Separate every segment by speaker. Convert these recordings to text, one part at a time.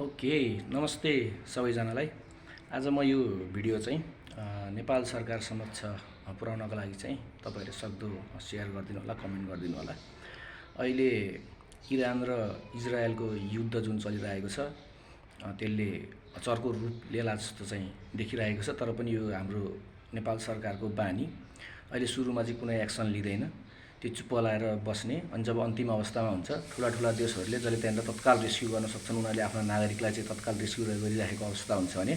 Speaker 1: Okay, नमस्ते सबैजनालाई। आज म यो भिडियो चाहिँ नेपाल सरकार समक्ष पुर्याउनको लागि चाहिँ तपाईहरुले सक्दो शेयर गरिदिनु होला, कमेन्ट गरिदिनु होला। अहिले इरान र इजरायलको युद्ध जुन चलिरहेको छ त्यसले चर्को रूप लिएला जस्तो चाहिँ देखिरहेको छ। तर पनि यो हाम्रो नेपाल सरकारको बानी अहिले सुरुमा चाहिँ कुनै एक्सन लिँदैन, त्यो चुप्प लाएर बस्ने। अनि जब अन्तिम अवस्थामा हुन्छ ठुला देशहरूले जसले त्यहाँबाट तत्काल रेस्क्यु गर्न सक्छन्, उनीहरूले आफ्ना नागरिकलाई चाहिँ तत्काल रेस्क्यु गरिरहेको अवस्था हुन्छ भने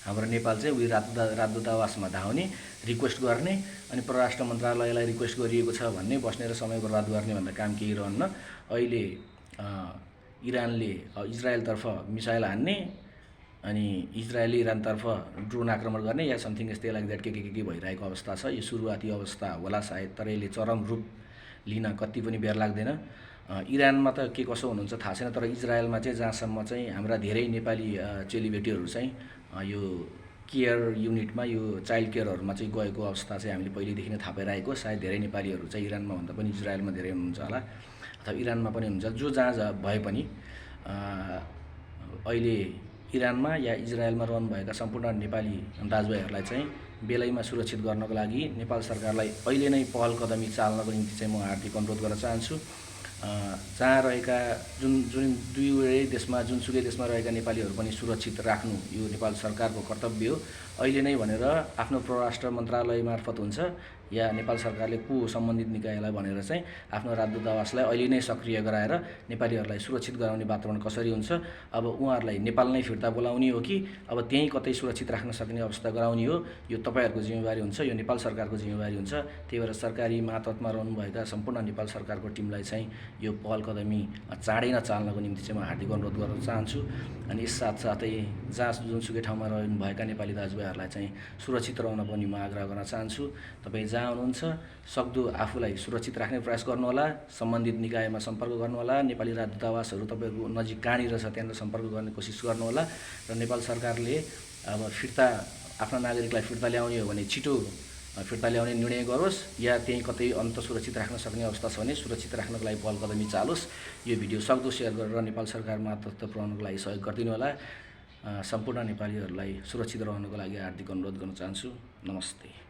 Speaker 1: हाम्रो नेपाल चाहिँ उही राजदूतावासमा धाउने, रिक्वेस्ट गर्ने अनि परराष्ट्र मन्त्रालयलाई रिक्वेस्ट गरिएको छ भन्ने बस्ने र समय बर्बाद गर्ने भन्दा काम केही रहन्न। अहिले इरानले इजरायलतर्फ मिसाइल हान्ने अनि इजरायलले इरानतर्फ ड्रोन आक्रमण गर्ने या समथिङ यस्तै लाइक द्याट के भइरहेको अवस्था छ। यो सुरुवाती अवस्था होला सायद, तर यसले चरम रूप लिन कति पनि बेर लाग्दैन। इरानमा त के कसो हुनुहुन्छ थाहा छैन, तर इजरायलमा चाहिँ जहाँसम्म चाहिँ हाम्रा धेरै नेपाली चेलीबेटीहरू चाहिँ यो केयर युनिटमा, यो चाइल्ड केयरहरूमा चाहिँ गएको अवस्था चाहिँ हामीले पहिलेदेखि नै थाहा पाइरहेको। सायद धेरै नेपालीहरू चाहिँ इरानमा भन्दा पनि इजरायलमा धेरै हुनुहुन्छ होला, अथवा इरानमा पनि हुनुहुन्छ। जो जहाँ भए पनि अहिले इरानमा या इजरायलमा रहनुभएका सम्पूर्ण नेपाली दाजुभाइहरूलाई चाहिँ बेलैमा सुरक्षित गर्नको लागि नेपाल सरकारलाई अहिले नै पहल कदमी चाल्नको निम्ति चाहिँ म हार्दिक अनुरोध गर्न चाहन्छु। जहाँ रहेका जुन दुवै देशमा, जुनसुकै देशमा रहेका नेपालीहरू पनि सुरक्षित राख्नु यो नेपाल सरकारको कर्तव्य हो। अहिले नै भनेर आफ्नो परराष्ट्र मन्त्रालय मार्फत हुन्छ या नेपाल सरकारले सम्बन्धित निकायलाई भनेर चाहिँ आफ्नो राजदूतावासलाई अहिले नै सक्रिय गराएर नेपालीहरूलाई सुरक्षित गराउने वातावरण कसरी हुन्छ, अब उहाँहरूलाई नेपाल नै फिर्ता बोलाउने हो कि अब त्यहीँ कतै सुरक्षित राख्न सक्ने अवस्था गराउने हो, यो तपाईहरुको जिम्मेवारी हुन्छ, यो नेपाल सरकारको जिम्मेवारी हुन्छ। त्यही भएर सरकारी मातहतमा रहनुभएका सम्पूर्ण नेपाल सरकारको टिमलाई चाहिँ यो पहल कदमी चाँडै नचाल्नको निम्ति चाहिँ म हार्दिक अनुरोध गर्न चाहन्छु। अनि यस साथसाथै जहाँ जुनसुकै ठाउँमा रहनुभएका नेपाली दाजुभाइहरूलाई चाहिँ सुरक्षित रहन पनि म आग्रह गर्न चाहन्छु। तपाईँ जहाँ हुनुहुन्छ सक्दो आफूलाई सुरक्षित राख्ने प्रयास गर्नुहोला, सम्बन्धित निकायमा सम्पर्क गर्नुहोला, नेपाली राजदूतावासहरू तपाईँको नजिक कहाँनिर छ त्यहाँनिर सम्पर्क गर्ने कोसिस गर्नुहोला। र नेपाल सरकारले अब आफ्ना नागरिकलाई फिर्ता ल्याउने हो भने छिटो फिर्ता ल्याउने निर्णय गरोस्, या त्यही कतै अन्त सुरक्षित राख्न सक्ने अवस्था छ भने सुरक्षित राख्नको लागि पहल कदमी चालोस्। यो भिडियो सक्दो सेयर गरेर नेपाल सरकारमा तथ्य पुर्याउनको लागि सहयोग गरिदिनु होला। सम्पूर्ण नेपालीहरूलाई सुरक्षित रहनको लागि हार्दिक अनुरोध गर्न चाहन्छु। नमस्ते।